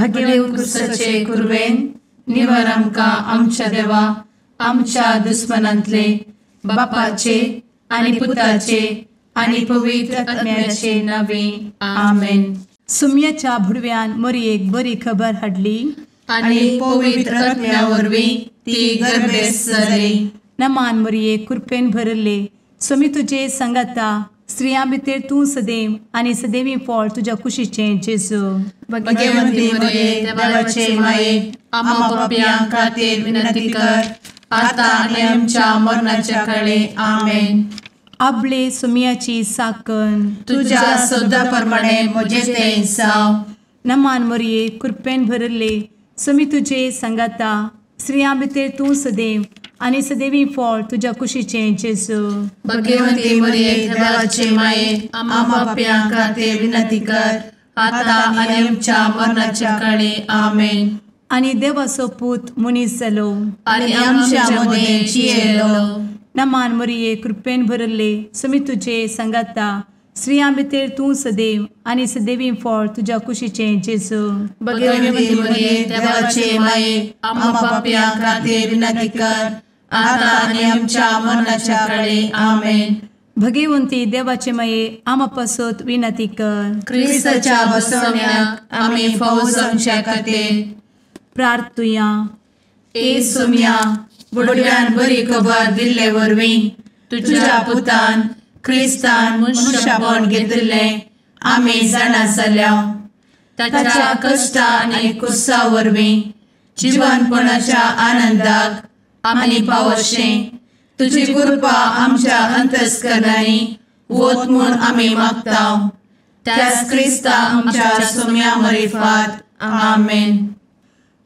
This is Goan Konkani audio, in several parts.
भगेव कुरवेन निवर आमकां आमच्या देवा आमच्या दुस्मनांतले बापाचे आनी पुताचे आनी पवित्र आत्म्याचे नावे आमेन. सुम्याच्या भुडव्यान मोरयेक बरी खबर हाडली आनी पवित्र आत्म्या वरवीं ती गर्भेस्त जाली. नमान मोरये, कृपेन भरले, स्वामी तुजे संगाता, स्त्रियां भितर तूं सदैव आनी सदैवी फळ तुज्या कुशीचें जेजू. भगवंती मोरये, देवाचे माये, आम्हा पापयां खातीर विनंती कर आता आनी आमच्या मरणाच्या काळे. आमेन. आपले सुम्याची साकन तुज्या सदा प्रमाणे म्हजें तें जावं. नमान मोरये, कृपेन भरले, स्वामी तुजे संगाता, स्त्रियां भितर तूं सदैव आनी सदैवी फळ तुज्या कुशीचें जेजू. भगवंती मोरये, देवाचे माये, आम्हा पापयां खातीर विनंती कर आता आनी आमच्या मरणाच्या काळे. आमेन. आनी देवाचो पूत मनीस जालो आनी आमच्या मदें जियेलो. नमान मोरये, कृपेन भरले, स्वामी तुजे संगाता, स्त्रियां भितर तूं सदैव आनी सदैवी फळ तुज्या कुशीचें जेजू. भगवंती मोरये, देवाचे माये, आम्हा पापयां खातीर विनंती कर आता आनी आमच्या मरणाच्या काळे. आमेन. भगवंती देवाचे माये, आम्हा पासत विनंती कर. क्रिस्ताच्या बसवण्याक आमी फावो जावच्या खातीर प्रार्थुया. ए सुम्या, बुडव्यान बरी खबर दिल्ले वरवीं तुज्या पुतान क्रिस्तान मनशापण घेतिल्लें आमी जाणा जाल्या. ताच्या कश्टा आनी कुसा वरवीं जिवनपणाच्या आनंदाक आमी पावशें तुजी कृपा आमच्या अंतस्करणांनी वत म्हूण आमी मागता. त्याच क्रिस्ता आमच्या सुम्या मरिफात. आमेन.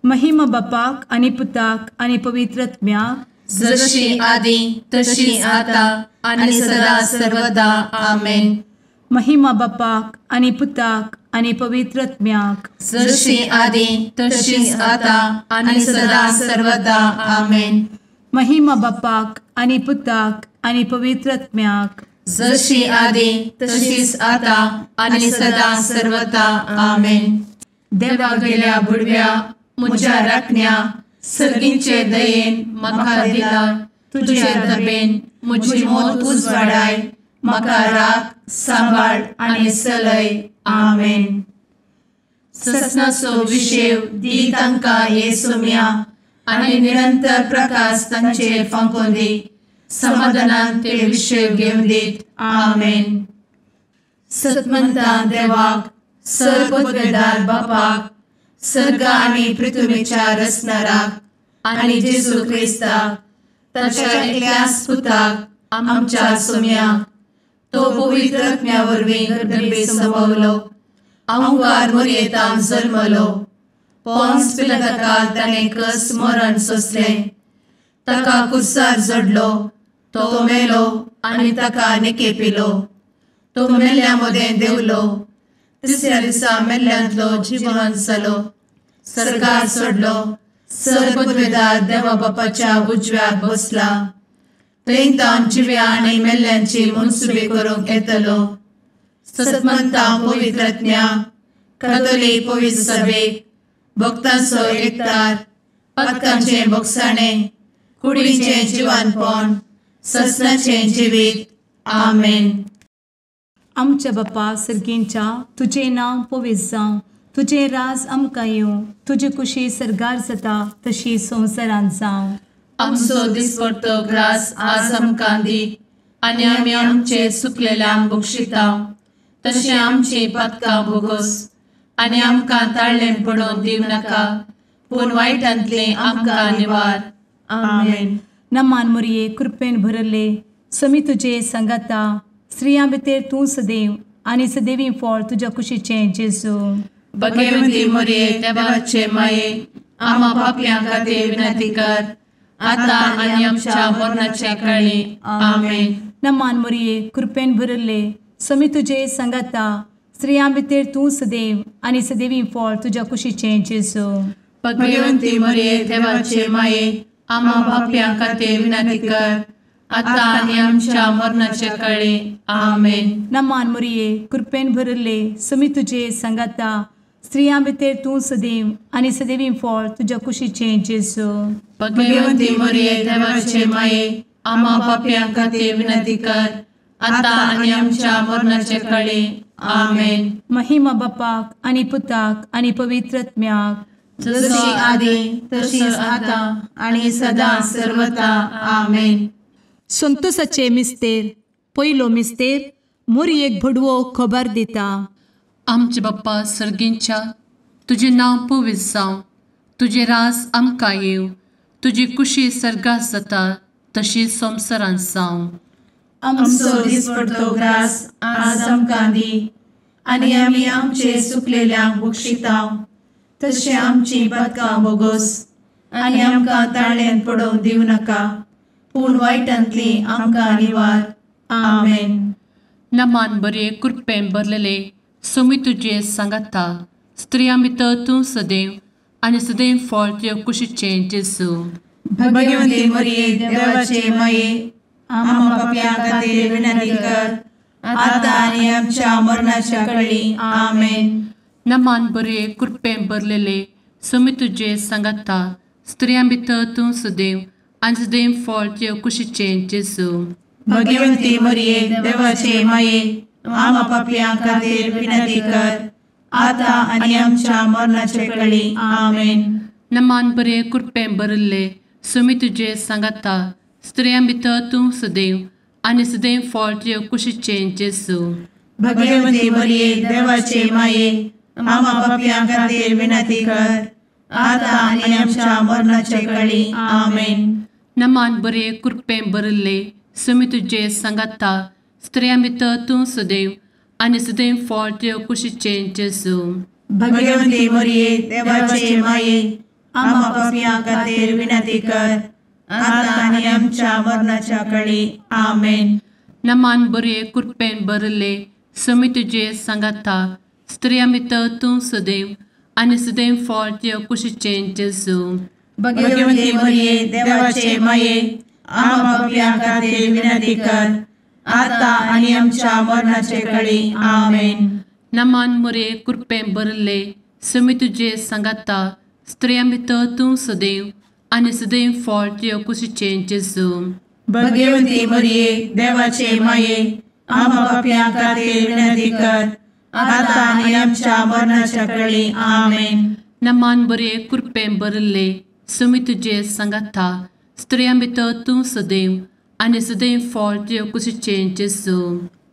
महिमा बापाक आनी पुताक आनी पवित्र आत्म्याक, जशी आदी तशी आता आनी सदा सर्वदा. आमेन. महिमा बापाक आनी पुताक आनी पवित्र आत्म्याक, जशी आदी तशी आता आनी सदा सर्वदा. आमेन. महिमा बापाक आनी पुताक आनी पवित्र आत्म्याक, जशी आदी तशीच आता आनी सदा सर्वदा. आमेन. देवा गेल्या बुडव्या म्हज्या राखण्या सर्गींचे दयेन म्हाका दिला तुजे दबेन म्हजी मोत उजवाडाय, म्हाका राख सांबाळ आनी चलय. आमेन. ससनाचो विशेव दी तांकां हे सुम्या आनी निरंतर प्रकाश तांचेर फांकोवन दी, समाधानान ते विशेव घेवन दीत. आमेन. सतमंता देवाक, सर्वपदवेदार बापाक, सर्ग आनी पृथ्वीच्या रचणाराक आनी जेजू क्रिस्ताक ताच्या एकल्याच पुताक आमच्या सुम्याक, तो पवित्र आत्म्या वरवीं गर्भे संभवलो, अहंकार मोरयेतान जल्मलो, पोन्स पिलाताकाल ताणें कस मरण सोंसलें, ताका कुर्सार जडलो, तो मेलो आनी ताका निकेपिलो, तो मेल्ल्या मदें देंवलो, तिसऱ्या दिसा मेल्ल्यांतलो जिवन जालो, सर्गार सोडलो, सर्वपदवेदार देवा बापाच्या उजव्याक बसला, थंय तावन जिव्या आनी मेल्ल्यांची मनसुबी करूंक येतलो. सतमंता पवित्र आत्म्या, कातोलीक पवित्र सभेक, भक्तांचो एकतार, पातकांचें भोगसाणें, कुडीचें जिवानपण, ससनाचें जिवीत. आमेन. आमच्या बापा सर्गींच्या, तुजें नांव पवित्र जावं, तुजें राज आमकां येवं, तुजी कुशी सर्गार जाता तशी संवसारांत जावं. आमचो दिसपडतो ग्रास आज आमकां दी आनी आमी आमचे सुकलेल्यांक बक्षिता तशें आमची पातकां भोगोस आनी आमकां ताळ्ळें पडोवन दिवं नाका, पूण वायटांतलें आमकां निवार. आमेन. नमान मोरये, कृपेन भरले, स्वामी तुजे संगाता, स्त्रियां भितर तूं सदैव आनी सदैवी फळ तुज्या कुशीचें जेजू. भगवंती मोरये, देवाचे माये, आम्हा पापयां खातीर विनंती कर आता आनी आमच्या मरणाच्या काळी. आमेन. नमान मोरये, कृपेन भरले, स्वामी तुजे संगाता, स्त्रियां भितर तूं सदैव आनी सदैवी फळ तुज्या कुशीचें जेजू. भगवंती मोरये, देवाचे माये, आम्हा पापयां खातीर विनंती कर आता आनी आमच्या मरणाच्या काळी. आमेन. नमान मोरये, कृपेन भरले, स्वामी तुजे संगाता, स्त्रियां भितर तूं सदैव आनी सदैवी फळ तुज्या कुशीचें जेजू. भगवंती मरिये देवाचे माये, आम्हा पापयां खातीर विनंती कर, आतां आनी आमच्या मरणाचे कळे. आमेन. महिमा बापाक आनी पुताक आनी पवित्र आत्म्याक, जशी आदी तशीच आतां आनी सदां सर्वता. आमेन. संतोषाचे मिस्तेर. पयलो मिस्तेर मोरयेक भडवो खबर दिता. आमचे बाप्पा सर्गींच्या, तुजें नांव पवित्र जावं, तुजें राज आमकां येवं, तुजी कुशी सर्गात जाता तशी संवसारांत जावं. आमचो दिसपडतो ग्रास आज आमकां दी, आनी आमी आमचे सुकलेल्यांक बक्षिता तशें आमची पातकां बोगोस, आनी आमकां ताळ्यांत पडोवंक दिवं नाका, पूण वायटांतली आमकां निवार. आमेन. नमान बरे कृपेन भरलेले सोमी तुजे सांगाता, स्त्रियां भितर तूं सदैव आनी सदैव फळ तुज्या कुशीचें जेजू. भगवंती मरिये देवाचे माये, आम्हा पापयां खातीर विनंती कर, आतां आनी आमच्या मरणाच्या कळी. आमेन. नमान बरे कृपेन भरलेले सोमी तुजे सांगाता, स्त्रियां भितर तूं सदैव आनी सदैव फळ तुज्या कुशीचें जेजू. भगवंती मरिये देवाचे माये, आम्हा पापयां खातीर विनंती कर, आतां आनी आमच्या मरणाचे कळी. आमेन. नमान बरे कृपेन भरिल्ले सोमी तुजे सांगाता, स्त्रियां भितर तूं सदैव आनी सदैव फळ तुज्या कुशीचें जेजू. भगवंती मरिये देवाचे माये, आम्हा पापयां खातीर विनंती कर, आतां आनी आमच्या मरणाचे कळी. आमेन. नमान बरे कृपेन भरिल्ले सोमी तुजे सांगाता, स्त्रियां भितर तूं सदैव आनी सदैव फळ तुज्या कुशीचें जेजू. भगवंती मरिये देवाचे माये, आम्हा पापयां खातीर विनंती कर, आतां आनी आमच्या मरणाच्या कळी. आमेन. नमान बरे कृपेन भरिल्ले सोमी तुजे सांगाता, स्त्रियां भितर तूं सदैव आनी सदैव फळ तुज्या कुशीचें जेजू. भगवंती मरिये देवाचे माये, आम्हा पापयां खातीर विनंती कर, आतां आनी आमच्या मरणाचे कळी. आमेन. नमान मरिये कृपेन भरिल्ले सोमी तुजे सांगाता, स्त्रियां भितर तूं सदैव आनी सदैव फळ तुज्या कुशीचें जेजू. भगवंती मरिये देवाचे माये, आम्हा पापयां खातीर विनंती कर, आतां आनी आमच्या मरणाच्या कळी. आमेन. नमान बरे कृपेन भरिल्ले सोमी तुजे सांगाता, स्त्रियां भितर तूं सदैव आनी सदैव फळ तुज्या कुशीचें जेजू.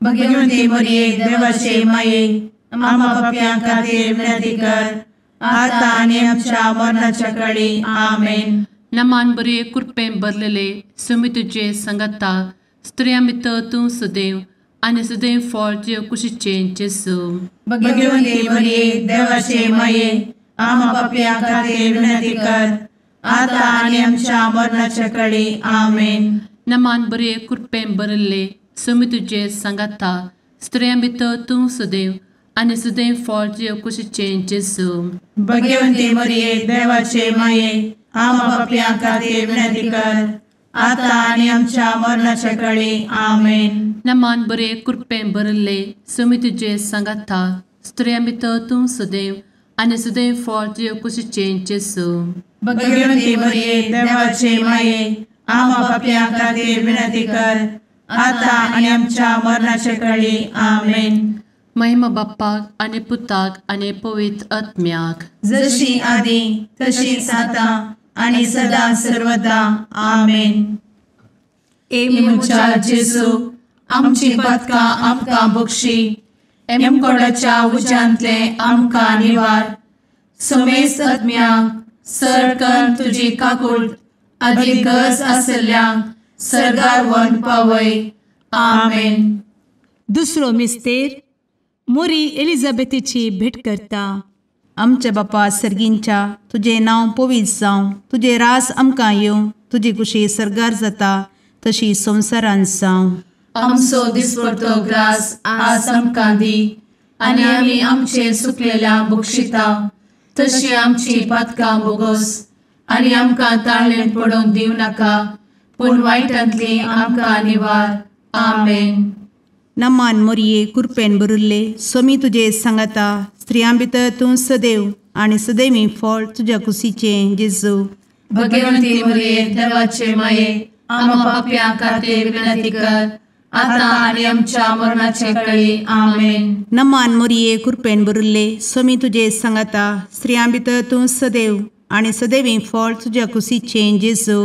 भगवंती मरिये देवाचे माये, आम्हा पापयां खातीर विनंती कर, आतां आनी आमच्या मरणाच्या कळी. आमेन. नमान बरे कृपेन भरलेले सोमी तुजे सांगाता, स्त्रियां भितर तूं सदैव आनी सदैव फळ तुज्या कुशीचें जेजू. भगवंती मरिये देवाचे माये, आम्हा पापयां खातीर विनंती कर, आतां आनी आमच्या मरणाच्या कळी. आमेन. नमान बरे कृपेन भरिल्ले सोमी तुजे सांगाता, स्त्रियां भितर तूं सदैव आनी सदैव फळ तुज्या कुशीचें जेजू. भगवंती मरिये देवाचे माये, आम्हा पापयां खातीर विनंती कर, आतां आनी आमच्या मरणाच्या कळी. आमेन. नमान बरे कृपेन भरिल्ले सोमी तुजे सांगाता, स्त्रियां भितर तूं सदैव आनी सदैव फळ तुज्या कुशीचें जेजू. भगवंती मरिये देवाचे माये, आम्हा पापयां खातीर विनंती कर, आतां आनी आमच्या मरणाच्या कळी. आमेन. महिमा बाप्पाक आनी पुताक आनी पवित्र आत्म्याक, जशी आदी तशीच आतां आनी सदां सर्वदा. आमेन. ए म्हज्या जेजू, आमची पातकां आमकां बक्षी, एमकोडाच्या उज्यांतले आमकां निवार, समेस्त आत्म्यांक सरकन तुजी काकूट आदी गरज आशिल्ल्यांक सर्गार व्हरून पावय. आमेन. दुसरो मिस्तेर मोरी एलिझाबेथीची भेट करता. आमच्या बापा सर्गींच्या, तुजें नांव पवित्र जावं, तुजें रास आमकां येवं, तुजी कुशी सर्गार जाता तशी संवसारांत जावं. आमचो दिसपडतो ग्रास आज आमकां दी, आनी आमी आमचे सुकलेल्या बक्षिता तशी आमची पातकां बोगोस, आनी आमकां ताळ्ळेंत पडोवंक दिवं नाका, पूण वायटांतली आमकां निवार. आमेन. नमान मोरये कृपेन भरिल्ले, स्वामी तुजे सांगाता, स्त्रियां भितर तूं सदैव आनी सदैवी फळ तुज्या कुशीचें जेजू। भगवंती मरिये देवाचे माये आम्हा पाप्यां खातीर विनंती कर आता आनी आमच्या मरणाचे वेळी। आमेन। नमान मरिये कृपेन भरिल्ले स्वामी तुजे सांगाता स्त्रियां भितर तूं सदैव आनी सदैवी फळ तुज्या कुशीचें जेजू।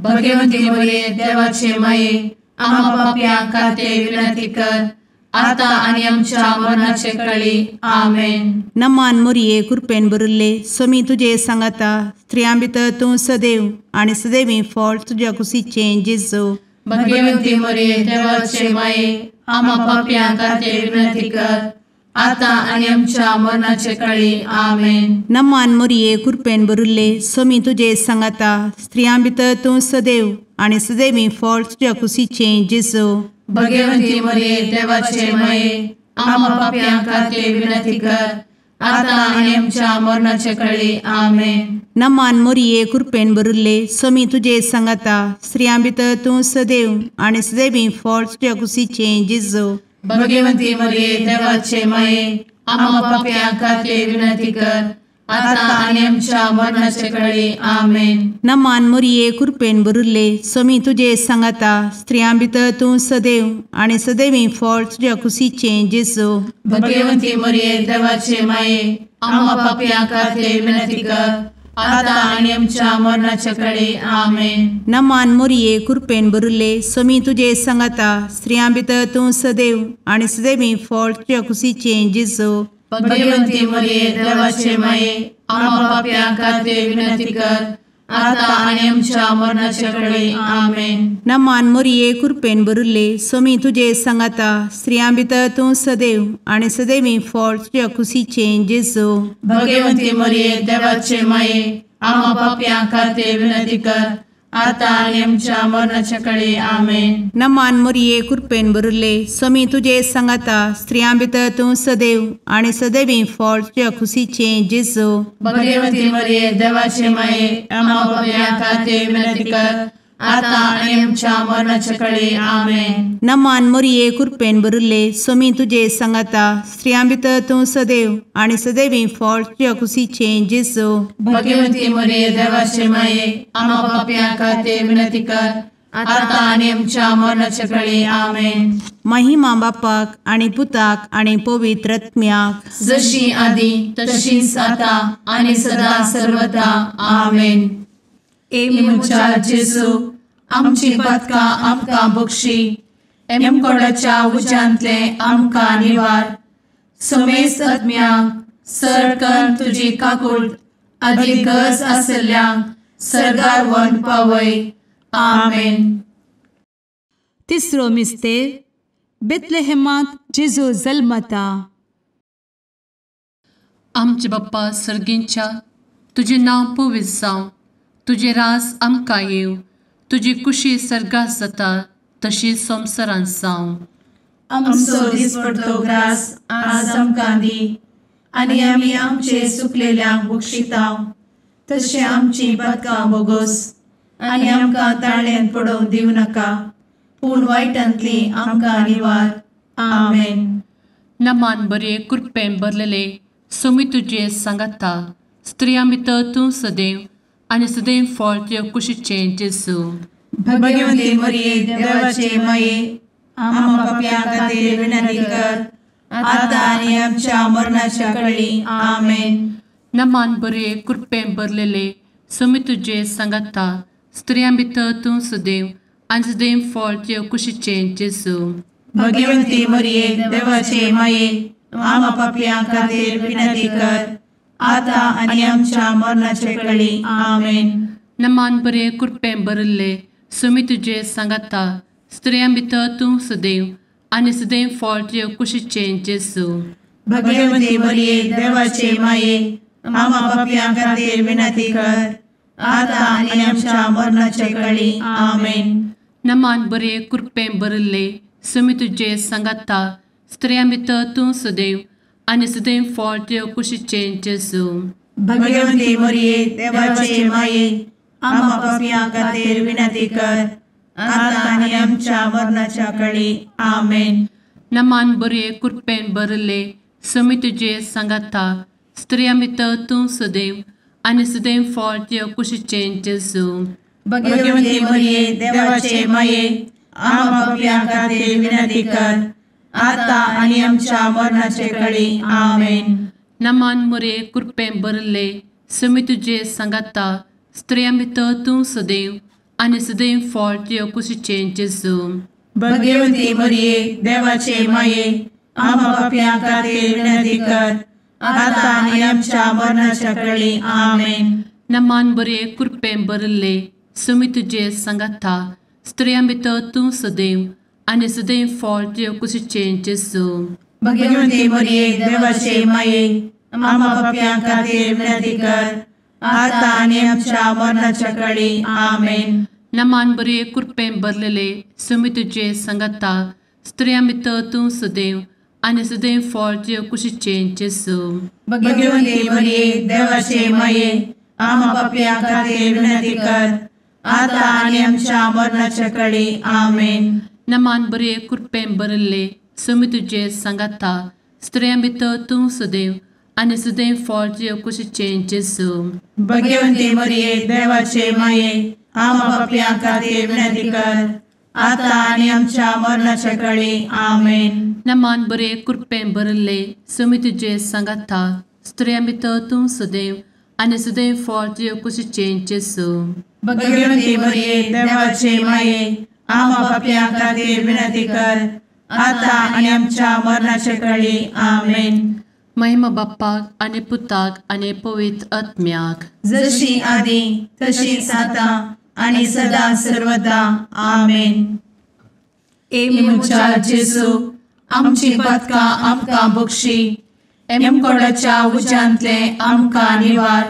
भगवंती मरिये देवाचे माये आम्हा पाप्यां खातीर विनंती कर आता आनी आमच्या मरणाचे वेळी। आमेन। नमान मरिये कृपेन भरिल्ले स्वामी तुजे सांगाता स्त्रियां भितर तूं सदैव आनी सदैवी फळ तुज्या कुशीचें जेजू। भगवंती मरिये देवाचे माये आम्हा पाप्यां खातीर विनंती कर आता आनी आमच्या मरणाचे वेळी। आमेन। नमान मरिये कृपेन भरिल्ले स्वामी तुजे सांगाता स्त्रियां भितर तूं सदैव आनी सदैवी फळ तुज्या कुशीचें जेजू। भगवंती मरिये देवाचे माये आम्हा पाप्यां खातीर विनंती कर आता आनी आमच्या मरणाचे वेळी। आमेन। नमान मरिये कृपेन भरिल्ले स्वामी तुजे सांगाता स्त्रियां भितर तूं सदैव आनी सदैवी फळ तुज्या कुशीचें जेजू। भगवंती मरिये देवाचे माये आम्हा पाप्यां खातीर विनंती कर आता आनी आमच्या मरणाचे वेळी। आमेन। नमान मरिये कृपेन भरिल्ले स्वामी तुजे सांगाता स्त्रियां भितर तूं सदैव आनी सदैवी फळ तुज्या कुशीचें जेजू। भगवंती मरिये देवाचे माये आम्हा पाप्यां खातीर विनंती कर आता आनी आमच्या मरणाचे वेळी। आमेन। नमान मरिये कृपेन भरिल्ले स्वामी तुजे सांगाता स्त्रियां भितर तूं सदैव आनी सदैवी फळ तुज्या कुशीचें जेजू। भगवंती मरिये देवाचे माये आम्हा पाप्यां खातीर विनंती कर आता आनी आमच्या मरणाचे वेळी। आमेन। नमान मरिये कृपेन भरिल्ले स्वामी तुजे सांगाता स्त्रियां भितर तूं सदैव आनी सदैवी फळ तुज्या कुशीचें जेजू। भगवंती मरिये देवाचे माये आम्हा पाप्यां खातीर विनंती कर आता आनी आमच्या मरणाचे वेळी। आमेन। नमान मरिये कृपेन भरिल्ले स्वामी तुजे सांगाता स्त्रियां भितर तूं सदैव आनी सदैवी फळ तुज्या कुशीचें जेजू। भगवंती मरिये देवाचे माये आम्हा पाप्यां खातीर विनंती कर आता आनी आमच्या मरणाचे वेळी। आमेन। नमान मरिये कृपेन भरिल्ले स्वामी तुजे सांगाता स्त्रियां भितर तूं सदैव आनी सदैवी फळ तुज्या कुशीचें जेजू। भगवंती मरिये देवाचे माये आम्हा पाप्यां खातीर विनंती कर आता आनी आमच्या मरणाचे वेळी। आमेन। महिमा बापाक आनी पुताक आनी पवित्र आत्म्याक जशी आदी तशीच आता आनी सदा सर्वदा। आमेन। ए म्हज्या जेजू आमची पातकां आमकां बक्षी एमकोडाच्या उज्यांतले आमकां निवार समेस्त आत्म्यांक सरकन तुजी काकूट आदी गरज आशिल्ल्यांक सर्गार व्हरून पावय। आमेन। तिसरो मिस्तेर बेथलेहेमांत जेजू जल्मता। आमचे बाप्पा सर्गींच्या तुजें नांव पवित्र जावं, तुजें राज आमकां येवं, तुजी कुशी सर्गात जाता तशी संवसारांत जावं। आमचो दिसपडतो ग्रास आज आमकां दी आनी आमी आमचे सुकलेल्यांक बक्षिता तशें आमची पातकां बोगोस आनी आमकां ताळ्यान पडोवंक दिवं नाका पूण वायटांतली आमकां निवार। आमेन। नमान बरे कृपेन भरलेले स्वामी तुजे सांगाता स्त्रियां भितर तूं सदैव आनी सदैव फळ तुज्या कुशीचें जेजू। भगवंती मरिये देवाचे माये आम्हा पाप्यां खातीर विनंती कर आता आनी आमच्या मरणाच्या वेळी। आमेन। नमान बरे कृपेन भरलेले स्वामी तुजे सांगाता स्त्रियां भितर तूं सदैव आनी सदैव फळ तुज्या कुशीचें जेजू। भगवंती मरिये देवाचे माये आम्हा पाप्यां खातीर विनंती कर आता आनी आमच्या मरणाचे वेळी। आमेन। नमान बरे कृपेन भरिल्ले स्वामी तुजे सांगाता स्त्रियां भितर तूं सदैव आनी सदैव फळ तुज्या कुशीचें जेजू। भगवंती मरिये देवाचे माये आम्हा पाप्यां खातीर विनंती कर आता आनी आमच्या मरणाचे वेळी। आमेन। नमान बरे कृपेन भरिल्ले स्वामी तुजे सांगाता स्त्रियां भितर तूं सदैव आनी सदैव फळ तुज्या कुशीचें जेजू। भगवंती मरिये देवाचे माये आम्हा पाप्यां खातीर विनंती कर आता आनी आमच्या मरणाच्या वेळी। आमेन। नमान बरे कृपेन भरिल्ले समी तुजे सांगाता स्त्रियां भितर तूं सदैव आनी सदैव फळ तुज्या कुशीचें जेजू. भगवती मरिये देवाचे माये आम्हा पाप्यां खातीर विनंती कर आता आनी आमच्या मरणाचे कळी. आमेन. नमान मोरये कृपेन भरिल्ले समी तुजे सांगाता स्त्रियां भितर तूं सदैव आनी सदैव फळ तुज्या कुशीचें जेजू. भगवती मरिये देवाचे माये आम्हा पाप्यां खातीर विनंती कर आता आनी आमच्या मरणाच्या कळी. आमेन. नमान बरे कृपेन भरिल्ले समी तुजे सांगाता स्त्रियां भितर तूं सदैव आनी सदैव फळ तुज्या कुशीचें जेजू. भगवती मरिये देवाचे माये आम्हा पाप्यां खातीर विनंती कर आता आनी आमच्या मरणाच्या कळी. आमेन. नमान बरे कृपेन भरलेले समी तुजे सांगाता स्त्रियां भितर तूं सदैव आनी सदैव फळ तुज्या कुशीचें जेजू. भगवती मरिये देवाचे माये आम्हा पाप्यां खातीर विनंती कर आता आनी आमच्या मरणाच्या कळी. आमेन. नमान बरे कृपेन भरिल्ले समी तुजे सांगाता स्त्रियां भितर तूं सदैव आनी सदैव फळ तुज्या कुशीचें जेजू. भगवती मरिये देवाचे माये आम्हा पाप्यां खातीर विनंती कर आता आनी आमच्या मरणाच्या कळी. आमेन. नमान बरे कृपेन भरिल्ले समी तुजे सांगाता स्त्रियां भितर तूं सदैव आनी सदैव फळ तुज्या कुशीचें जेजू. भगवती मरिये देवाचे माये आम्हा पाप्यां खातीर विनंती कर आता आनी आमच्या मरणाच्या कळी. आमेन. महिमा बाप्पाक आनी पुताक आनी पवित्र आत्म्याक, जशी आदी तशीच आता आनी सदा सर्वदा. आमेन. ए म्हज्या जेजू आमची पातकां आमकां बक्षी, एमकोडाच्या उज्यांतले आमकां निवार,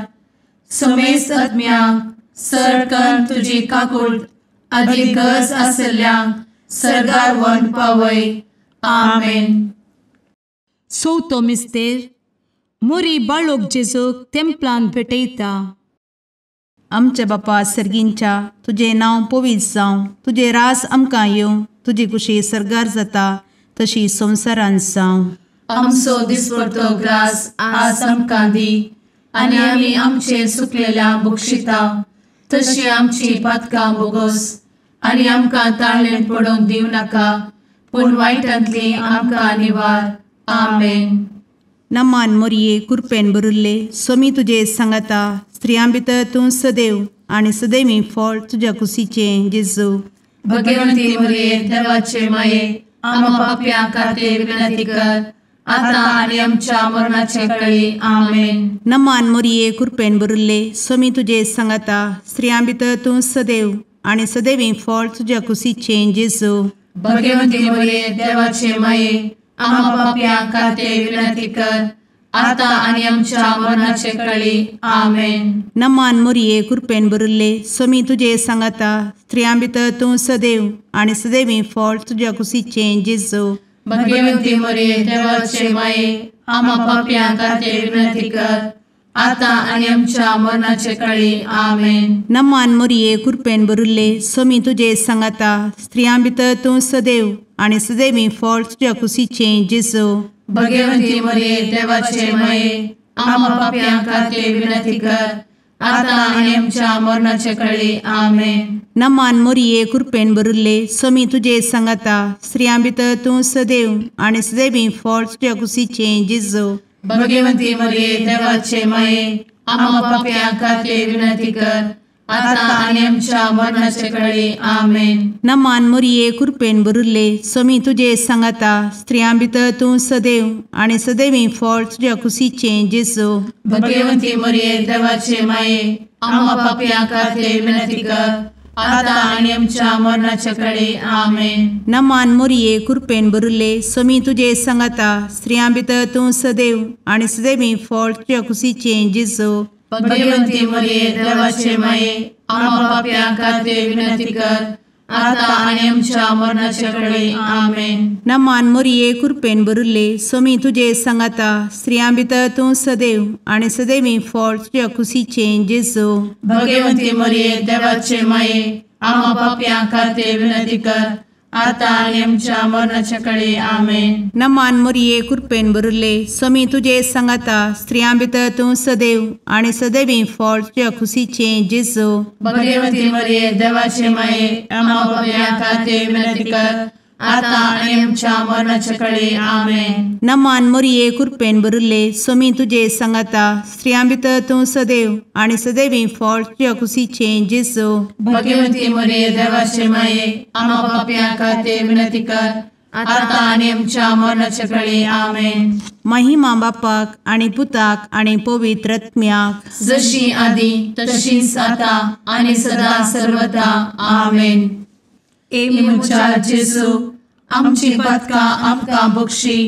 समेस्त आत्म्यांक सरकन तुजी काकूट आदी गरज आसल्ल्यांक सर्गार व्हरून पावय. आमेन. चवथो मिस्तेर मोरी बाळोक जेजूक तेंपलान भेटयता. आमच्या बापा सर्गींच्या तुजें नांव पवित्र जावं, तुजें रास आमकां येवं, तुजी कुशी सर्गार जाता तशी संवसारांत जावं. आमचो दिसपडतो ग्रास आज आमकां दी आनी आमी आमचे सुकलेल्या बक्षिता तशी आमची पातकां बोगोस आनी आमकां ताळेन पडोवंक दिवं नाका, पूण वायटांतली आमकां निवार. आमेन. नमान मोरये कृपेन भरिल्ले स्वामी तुजे सांगाता स्त्रियां भितर तूं सदैव आनी सदैवी फळ तुज्या कुशीचें जेजू. भगवती मोरये देवाचे माये आम्हा पाप्यां खातीर विनंती कर आता आनी आमच्या मरणाचे कळी. आमेन. नमान मोरये कृपेन भरिल्ले स्वामी तुजे सांगाता स्त्रियां भितर तूं सदैव आनी सदैवी फळ तुज्या कुशीचें जेजू. भगवती मोरये देवाचे माये आम्हा पाप्यां खातीर विनंती कर आता आनी आमच्या मरणाचे कळी. आमेन. नमान मोरये कृपेन भरिल्ले स्वामी तुजे सांगाता स्त्रियां भितर तूं सदैव आनी सदैवी फळ तुज्या कुशीचें जेजू. भगवती मोरये देवाचे माये आम्हा पाप्यां खातीर विनंती कर आता आनी आमच्या मरणाचे कळी. आमेन. नमान मोरये कृपेन भरिल्ले स्वामी तुजे सांगाता स्त्रियां भितर तूं सदैव आनी सदैवी फळ तुज्या कुशीचें जेजू. भगवती मोरये देवाचे माये आम्हा पाप्यां खातीर विनंती कर आता आनी आमच्या मरणाचे कळी. आमेन. नमान मोरये कृपेन भरिल्ले स्वामी तुजे सांगाता स्त्रियां भितर तूं सदैव आनी सदैवी फळ तुज्या कुशीचें जेजू. भगवती मोरये देवाचे माये आम्हा पाप्यां खातीर विनंती कर आता आनी आमच्या मरणाचे कळी. आमेन. नमान मोरये कृपेन भरिल्ले स्वामी तुजे सांगाता स्त्रियां भितर तूं सदैव आनी सदैवी फळ तुज्या कुशीचें जेजू. भगवती मोरये देवाचे माये आम्हा पाप्यां खातीर विनंती कर आता आनी आमच्या मरणाचे कळी. आमेन. नमान मोरये कृपेन भरिल्ले स्वामी तुजे सांगाता स्त्रियां भितर तूं सदैव आनी सदैवी फळ तुज्या कुशीचें जेजू. भगवती मोरये देवाचे माये आम्हा पाप्यां खातीर विनंती कर आता आनी आमच्या मरणाचे कळी. आमेन. नमान मोरये कृपेन भरिल्ले स्वामी तुजे सांगाता स्त्रियां भितर तूं सदैव आनी सदैवी फळ तुज्या कुशीचें जेजू. भगवती मोरये देवाचे माये आम्हा पाप्यां खातीर विनंती कर आतां आनी आमच्या मरणाच्या कळे. आमेन. नमान मोरये कृपेन भरिल्ले स्वामी तुजे सांगाता, स्त्रियां भितर तूं सदैव आनी सदैवी फळ तुज्या खुशीचें जेजू. भगवती मरिये देवाचे माये, आम्हा पाप्यां खातीर विनंती कर, आतां आनी आमच्या मरणाच्या कळे. आमेन. नमान मोरये कृपेन भरिल्ले स्वामी तुजे सांगाता, स्त्रियां भितर तूं सदैव आनी सदैवी फळ तुज्या खुशीचें जेजू. भगवती मरिये देवाचे माये, आम्हा पाप्यां खातीर विनंती कर, आतां आनी आमच्या मरणाच्या कळे. आमेन. महिमा बापाक आनी पुताक आनी पवित्र आत्म्याक, जशी आदी तशीच आतां आनी सदा सर्वदा. आमेन. ए म्हज्या जेजू, आमची पातकां आमकां बक्षी,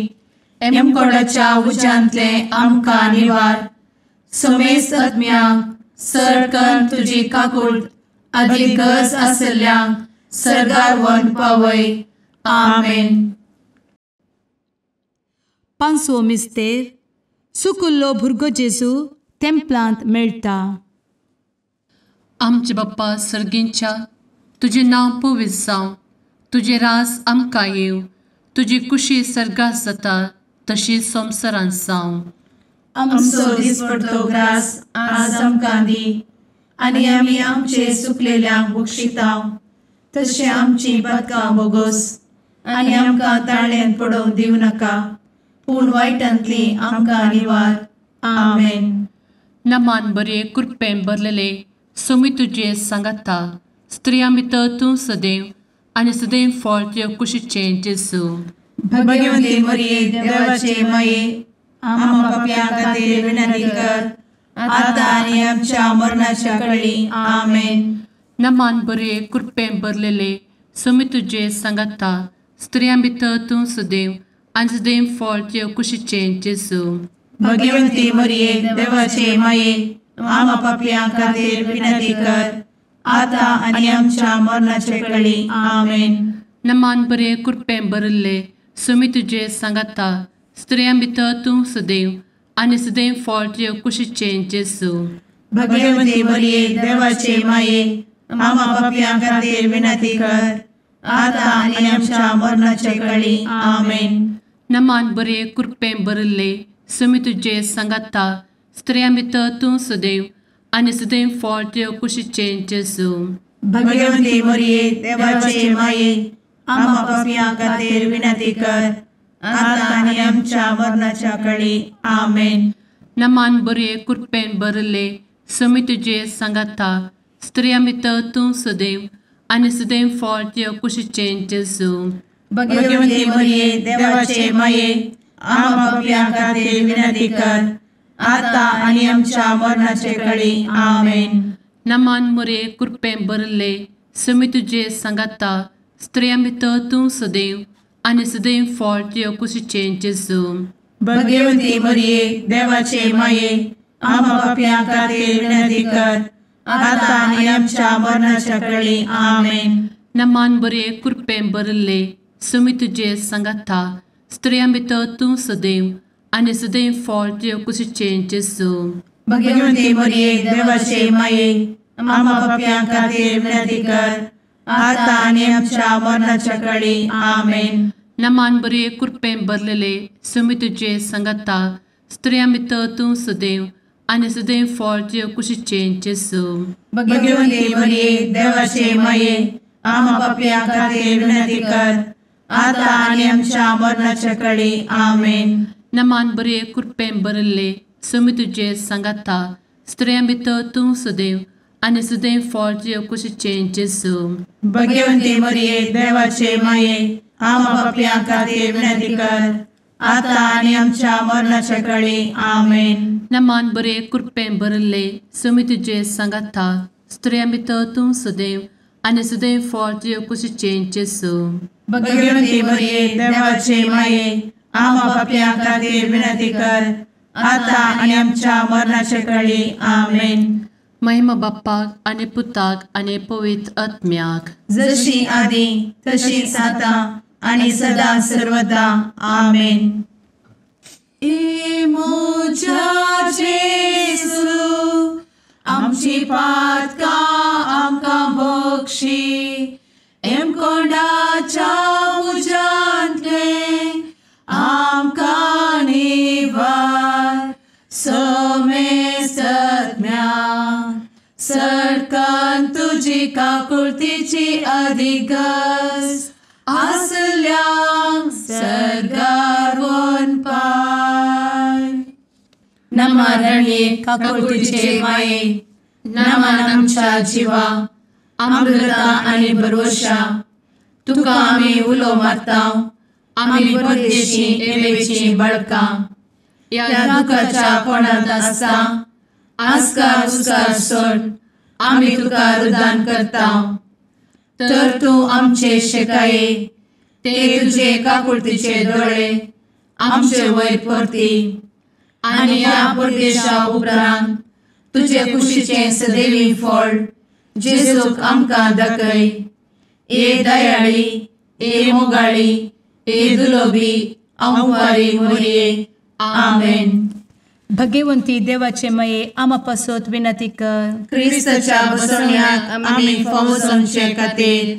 एमकोडाच्या उज्यांतले आमकां निवार, समेस्त आत्म्यांक सरकन तुजी काकूट आदी गरज आशिल्ल्यांक सर्गार व्हरून पावय. आमेन. पांचवो मिस्तेर. सुकुल्लो भुरगो जेजू तेंपलांत मेळटा. आमचे बाप्पा सर्गींच्या, तुजें नांव पवित्र जावं, तुजें राज आमकां येवं, तुजी कुशी सर्गात जाता तशी संवसारांत जावं. आमचो दिसपडतो ग्रास आज आमकां दी, आनी आमी आमचे सुकलेल्यांक बक्षिता तशें आमची पातकां बोगोस, आनी आमकां ताळ्यांत पडोवंक दिवं नाका, पूण वायटांतली आमकां निवार. आमेन. नमान बरे कृपेन भरलेले स्वामी तुजे सांगाता, स्त्रियां भितर तूं सदैव आनी सदैव फळ तुज्या कुशीचें जेजू. भगवती मरिये देवाचे माये, आम्हा पाप्यां खातीर विनंती कर, आतां आनी आमच्या मरणाच्या कळी. आमेन. नमान बरे कृपेन भरलेले स्वामी तुजे सांगाता, स्त्रियां भितर तूं सदैव आनी सदैव फळ तुज्या कुशीचें जेजू. भगवती मरिये देवाचे माये, आम्हा पाप्यां खातीर विनंती कर, आतां आनी आमच्या मरणाच्या कळी. आमेन. नमान बरे कृपेन भरिल्ले स्वामी तुजे सांगाता, स्त्रियां भितर तूं सदैव आनी सदैव फळ तुज्या कुशीचें जेजू. भगवती मरिये देवाचे माये, आम्हा पाप्यां खातीर विनंती कर, आतां आनी आमच्या मरणाच्या कळी. आमेन. नमान बरे कृपेन भरिल्ले स्वामी तुजे सांगाता, स्त्रियां भितर तूं सदैव आनी सदैव फळ तुज्या कुशीचें जेजू. भगवती मरिये देवाचे माये, आम्हा पाप्यां खातीर विनंती कर, आतां आनी आमच्या मरणाच्या कळी. आमेन. नमान बरे कृपेन भरिल्ले स्वामी तुजे सांगाता, स्त्रियां भितर तूं सदैव आनी सदैव फळ तुज्या कुशीचें जेजू. भगवती मरिये देवाचे माये, आम्हा पाप्यां खातीर विनंती कर, आतां आनी आमच्या मरणाचे कळी. आमेन. नमान मरिये कृपेन भरिल्ले स्वामी तुजे सांगाता, स्त्रियां भितर तूं सदैव आनी सदैव फळ तुज्या कुशीचें जेजू. भगवती मरिये देवाचे माये, आम्हा पाप्यां खातीर विनंती कर, आतां आनी आमच्या मरणाच्या कळी. आमेन. नमान बरे कृपेन भरिल्ले स्वामी तुजे सांगाता, स्त्रियां भितर तूं सदैव आनी सदैव फळ तुज्या कुशीचें जेजू. भगवती मरिये देवाचे माये, आम्हा पाप्यां खातीर विनंती कर, आतां आनी आमच्या मरणाच्या कळी. आमेन. नमान बरे कृपेन भरलेले स्वामी तुजे सांगाता, स्त्रियां भितर तूं सदैव आनी सदैव फळ तुज्या कुशीचें जेजू. भगवती मरिये देवाचे माये, आम्हा पाप्यां खातीर विनंती कर, आतां आनी आमच्या मरणाच्या कळी. आमेन. नमान बरे कृपेन भरिल्ले स्वामी तुजे सांगाता, स्त्रियां भितर तूं सदैव आनी सदैव फळ तुज्या कुशीचें जेजू. भगवती मरिये देवाचे माये, आम्हा पाप्यां खातीर विनंती कर, आतां आनी आमच्या मरणाच्या कळी. आमेन. नमान बरे कृपेन भरिल्ले स्वामी तुजे सांगाता, स्त्रियां भितर तूं सदैव आनी सदैव फळ तुज्या कुशीचें जेजू. भगवती मरिये देवाचे माये, आम्हा पाप्यां खातीर विनंती कर, आतां आनी आमच्या मरणाच्या कळी. आमेन. महिमा बाप्पाक आनी पुताक आनी पवित्र आत्म्याक, जशी आदी तशीच आतां आनी सदा सर्वदा. आमेन. ए म्हज्या जेजू, आमची पातकां आमकां बक्षी, एमकोंडाच्या तुजी काकुळतीची अधिगस आसल्यांक सर्गार वनपाय. नमा रणये काकुळतीचे माये, नमन आमच्या जिवा, अमृता आनी भरवशा, तुका आमी उलो मारता, आमी परदेशी एवेची बळकां, ह्या दुखाच्या कोणांत आसता आस्कार उस्कार सोड आमी तुका रुदान करता. तर तूं आमचे शेकाये ते तुजे काकुळतीचे दोळे आमचे वयर परती आनी ह्या परदेशा उपरांत तुजे कुशीचें सदैवी फळ जेजूक आमकां दाखय. ए दयाळी, ए मोगाळी, ए दुलोबी अंवारी मोरये. आमेन. भगवंती देवाचे मये आमा पासत विनंती कर. क्रिस्ताच्या बसवण्याक आमी फावो जावचे खातीर.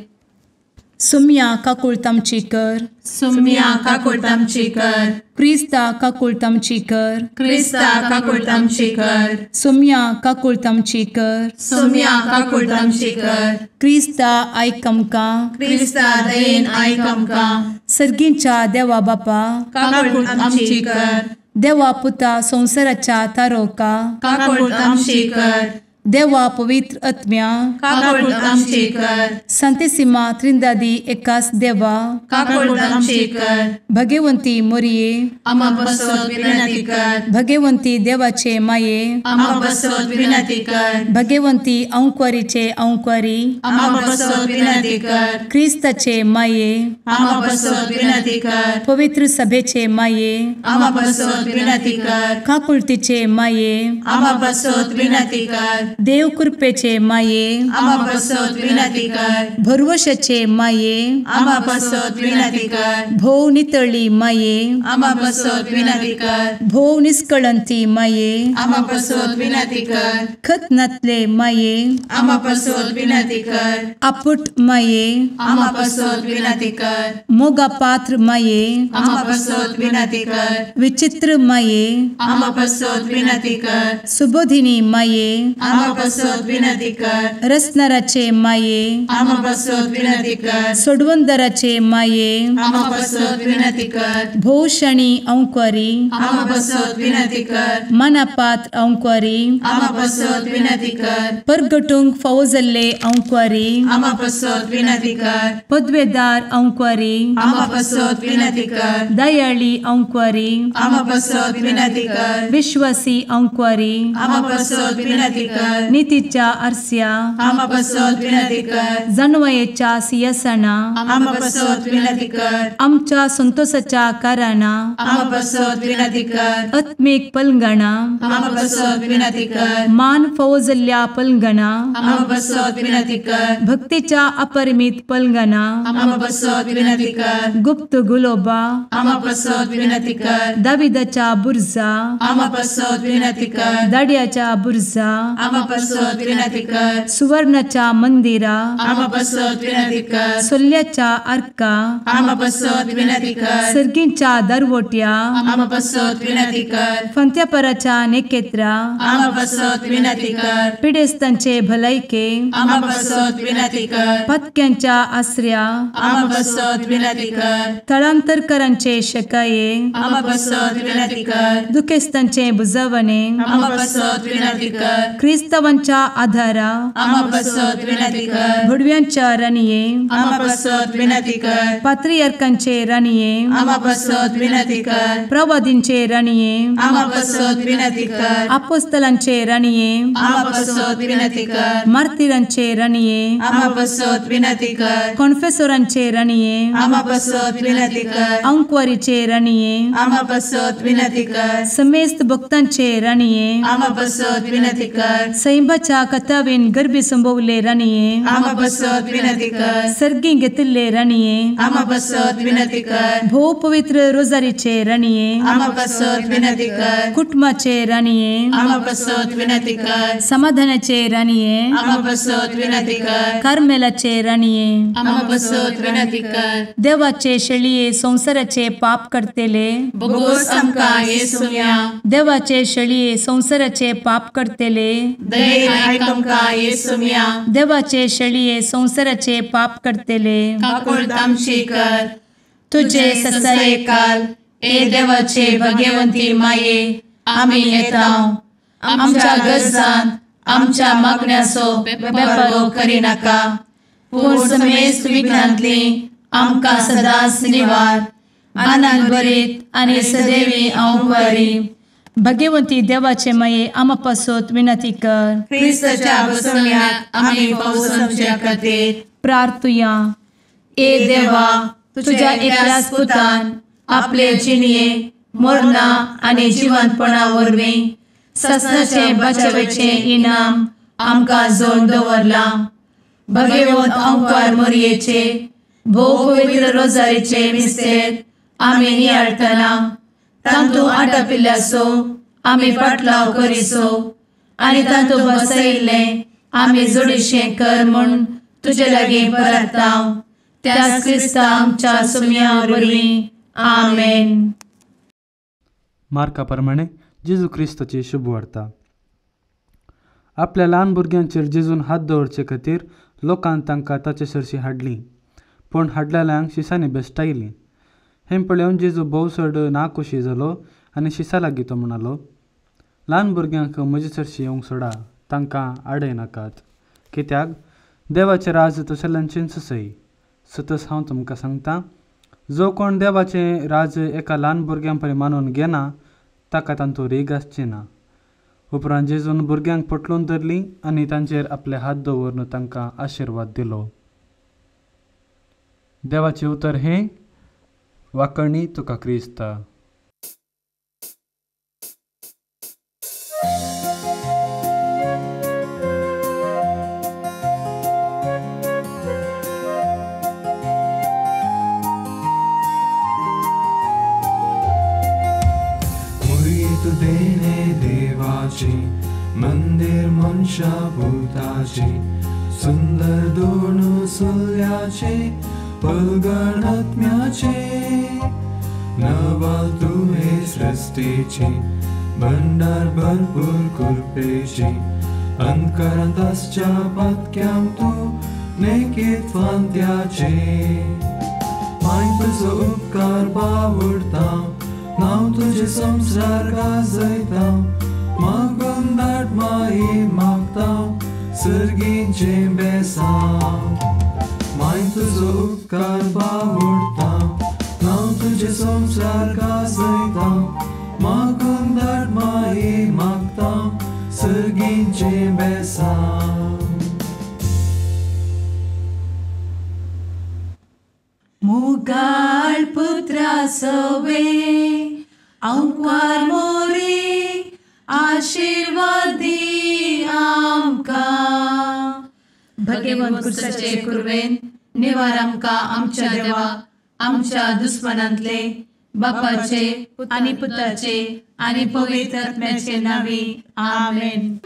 सुम्या काकुळत आमची कर. सुम्या काकुळत आमची कर. क्रिस्ता काकुळत आमची कर. क्रिस्ता काकुळत आमची कर. सुम्या काकुळत आमची कर. सुम्या काकुळत आमची कर. क्रिस्ता आयक आमकां. क्रिस्ता दयेन आयक आमकां. सर्गींच्या देवा बापा काकुळत आमची कर. देवा पुता संवसाराच्या तारोका काकुळत आमची कर. देवा पवित्र आत्म्या काकुळत आमची कर. संतेसिमा त्रिंदादी एकास देवा काकुळत आमची कर. भगवंती मोरये आमा पासत विनंती कर. भगवंती देवाचे माये आमा पासत विनंती कर. भगवंती अंकुरीचे अंकुरी आमा पासत विनंती कर. क्रिस्ताचे माये आमा पासत विनंती कर. पवित्र सभेचे माये आमा पासत विनंती कर. काकुळतीचे माये आमा पासत विनंती कर. देव कृपेचे माये आमा पासत विनंती कर. भरवशाचे माये आमा पासत विनंती कर. भोव नितळी माये आमा पासत विनंती कर. भोव निष्कळंती माये आमा पासत विनंती कर. खत नातले माये आमा पासत विनंती कर. आपुट माये आमा पासत विनंती कर. मोगा पात्र माये आमा पासत विनंती कर. विचित्र माये आमा पासत विनंती कर. सुबोधिनी माये आमा पासत विनंती कर. रसनाराचे माये आमा पासत विनंती कर. सोडवंदराचे माये आमा पासत विनंती कर. भोवशणी अंकुरी आमा पासत विनंती कर. मनापात्र अंकुरी आमा पासत विनंती कर. परगटूंक फावो जाल्ले अंकुरी आमा पासत विनंती कर. पदवेदार अंकुरी आमा पासत विनंती कर. दयाळी अंकुरी आमा पासत विनंती कर. विश्वासी अंकुरी आमा पासत विनंती कर. नितीच्या आरस्या आमा पासत विनंती कर. जानवयेच्या सिंहासना आमा पासत विनंती कर. आमच्या संतोषाच्या कारणा आमा पासत विनंती कर. आत्मीक पलंगणा आमा पासत विनंती कर. मान फावो जाल्ल्या पलंगणा आमा पासत विनंती कर. भक्तीच्या अपरिमित पलंगणा आमा पासत विनंती कर. गुप्त गुलोबा आमा पासत विनंती कर. दाविदाच्या बुर्जा आमा पासत विनंती कर. दाड्याच्या बुर्जा आमा पासत विनंती कर. सुवर्णाच्या मंदिरा आमा पासत विनंती कर. सोल्ल्याच्या आर्का आमा पासत विनंती कर. सर्गींच्या दरवट्या आमा पासत विनंती कर. फंत्यापराच्या नेकेत्रा आमा पासत विनंती कर. पिडेस्तांचे भलायके आमा पासत विनंती कर. पत्क्यांच्या आसऱ्या आमा पासत विनंती कर. थळांतरकरांचे शकाये आमा पासत विनंती कर. दुखेस्तांचे बुजवणे आमा पासत विनंती कर. क्रिस्तावांच्या आधारा आमा पासत विनंती कर. भुडव्यांच्या राणये आमा पासत विनंती कर. पात्रियार्कांचे राणये आमा पासत विनंती कर. प्रवादींचे राणये आमा पासत विनंती कर. आपोस्तलांचे राणये आमा पासत विनंती कर. मार्तिरांचे राणये आमा पासत विनंती कर. कॉन्फेसोरांचे राणये आमा पासत विनंती कर. अंकुवारीचे राणये आमा पासत विनंती कर. समेस्त भक्तांचे राणये आमा पासत विनंती कर. सैंबाच्या कथावेन गर्भी संभवले राणये आमा पासत विनंती कर. सर्गी घेतिल्ले राणये आमा पासत विनंती कर. भोव पवित्र रोजारीचे राणये आमा पासत विनंती कर. कुटुंबाचे राणये आमा पासत विनंती कर. समाधानाचे राणये आमा पासत विनंती कर. कार्मेलाचे राणये आमा पासत विनंती कर. देवाचे शेळये संवसाराचे पाप करतेले बोगोस आमकां येसुम्या देवाचे शेळये संवसाराचे पाप करतेले दयेन आयक आमकां येसुम्या। देवाचे शेळये संवसाराचे पाप करतले काकुळट आमची कर। तुजे ससायेकाल ए देवाचे भगवंती माये आमी येता आमच्या गरजान आमच्या मागण्याचो बेपर्वो करिनाका पूण समेस्त विघ्नांतली आमकां सदांच निवार। आनंद भरीत आनी सदैवी अंवकारी भगवंती देवाचे माये आमा पासत विनंती कर। क्रिस्ताच्या बसवण्याक आमी पावसाच्या खातीर प्रार्थुया। ए देवा तुझ्या एकल्याच पुतान आपले जिणये मरणा आनी जिवंतपणा वरवीं ससनाचे बचावेचे इनाम आमकां जोडून दवरलां। भगवंत अंकार मोरयेचे भोव पवित्र रोजारीचे मिस्तेर आमी नियाळटना तांतू आटापिल्ल्याचो आमी पाटलाव करिसो आनी तांतू बसयिल्लें आमी जोडीशें कर म्हूण तुजे लागीं परता त्याच क्रिस्ता आमच्या सुम्या वरवीं आमेन। मार्का प्रमाणे जेजू क्रिस्ताची शुभवार्ता। आपल्या ल्हान भुरग्यांचेर जेजून हात दवरचे खातीर लोकान तांकां ताचे सरशी हाडली, पूण हाडलेल्यांक शिसांनी बेश्टायली। हें पळोवन जेजू भोव चड नाखुशी जालो आनी शिसा लागीं तो म्हणालो, ल्हान भुरग्यांक म्हजे सरशी येवंक सोडा, तांकां आडय नाकात, कित्याक देवाचें राज तसल्यांचेंच सय। सतस हांव तुमकां सांगता, जो कोण देवाचें राज एका ल्हान भुरग्यां परी मानून घेना ताका तांतूं रीग आसची ना। उपरांत जेजून भुरग्यांक पोटलून धरलीं आनी तांचेर आपले हात दवरून तांकां आशिर्वाद दिलो। देवाचें उतर हें वाकणी तुका क्रिस्ता। देणे देवाची मंदिर मनशा भूताची सुंदर दोन सुल्याचे पलगण आत्म्याचे नवाल तुहे सृष्टीची भंडार भरपूर कृपेची अंधकारांत आसच्या पातक्यांक तूं नेकीत फांत्याचे माय तुजो उपकार बावडता नांव तुझे संसार गाजयता मागून धाड माई मागता सर्गीचें बेसांव माय तुजो उपकार बावडता नांव तुझे संसार गाजयता मागून धाड माई मागता सर्गीचें बेसांव। मुगाळ पुत्रा सवे अंकार मोरी आशीर्वादी आमकां। भगवंत क्रिस्ताचे कुर्वेन निवार आमकां आमच्या देवा आमच्या दुस्मनांतले बापाचे आनी पुताचे आनी पवित्र आत्म्याचे नांवी आमेन।